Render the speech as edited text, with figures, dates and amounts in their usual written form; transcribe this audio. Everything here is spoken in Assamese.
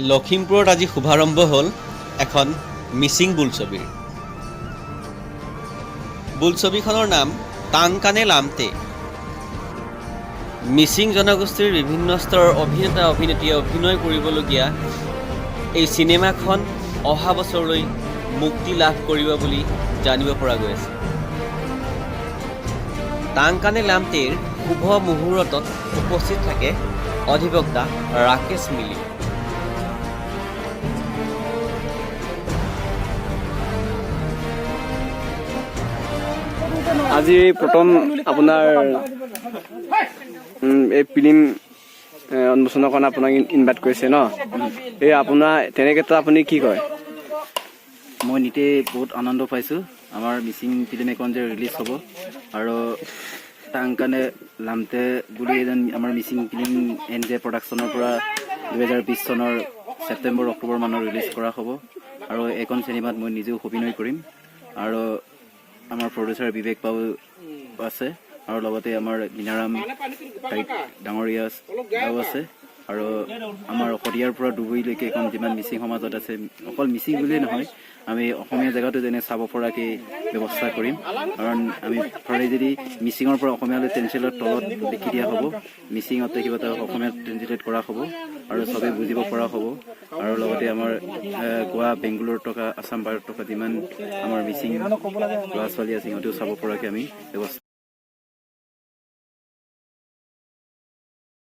লখিমপুৰত আজি শুভাৰম্ভ হ'ল এখন মিচিং বোলছবিৰ। বোলছবিখনৰ নাম টাংকানে লামতে। মিচিং জনগোষ্ঠীৰ বিভিন্ন স্তৰৰ অভিনেতা অভিনেত্ৰীয়ে অভিনয় কৰিবলগীয়া এই চিনেমাখন অহা বছৰলৈ মুক্তি লাভ কৰিব বুলি জানিব পৰা গৈ আছে। টাংকানে লামটেৰ শুভ মুহূৰ্তত উপস্থিত থাকে অধিবক্তা ৰাকেশ মিলি। আজি প্ৰথম আপোনাৰ এই ফিল্ম উন্মোচনৰ কাৰণে আপোনাক ইনভাইট কৰিছে ন? এই আপোনাৰ তেনে ক্ষেত্ৰত আপুনি কি কয়? মই নিতেই বহুত আনন্দ পাইছোঁ। আমাৰ মিচিং ফিল্ম এখন যে ৰিলিজ হ'ব আৰু টাংকানে লামতে বুলি এজন আমাৰ মিচিং ফিল্ম এন জে প্ৰডাকশ্যনৰ পৰা 2020 চনৰ ছেপ্টেম্বৰ অক্টোবৰ মানত ৰিলিজ কৰা হ'ব আৰু এইখন চিনেমাত মই নিজেও অভিনয় কৰিম আৰু আমাৰ প্ৰডিউচাৰ বিবেক বাবু আছে আৰু লগতে আমাৰ মীনাৰাম টাইক ডাঙৰীয়া আছে আৰু আমাৰ শদিয়াৰ পৰা ধুবুৰীলৈকে এখন যিমান মিচিং সমাজত আছে, অকল মিচিং বুলিয়েই নহয়, আমি অসমীয়া জেগাতো যেনে চাব পৰাকৈ ব্যৱস্থা কৰিম। কাৰণ আমি প্ৰায় যদি মিচিঙৰ পৰা অসমীয়ালৈ ট্ৰেঞ্চলেট তলত লিখি দিয়া হ'ব, মিচিঙত কিবা এটা অসমীয়াত ট্ৰেঞ্চলেট কৰা হ'ব আৰু চবেই বুজিব পৰা হ'ব। আৰু লগতে আমাৰ গোৱা, বেংগলোৰত থকা, আছাম, ভাৰত থকা যিমান আমাৰ মিচিং ল'ৰা ছোৱালী আছে, সিহঁতেও চাব পৰাকৈ আমি ব্যৱস্থা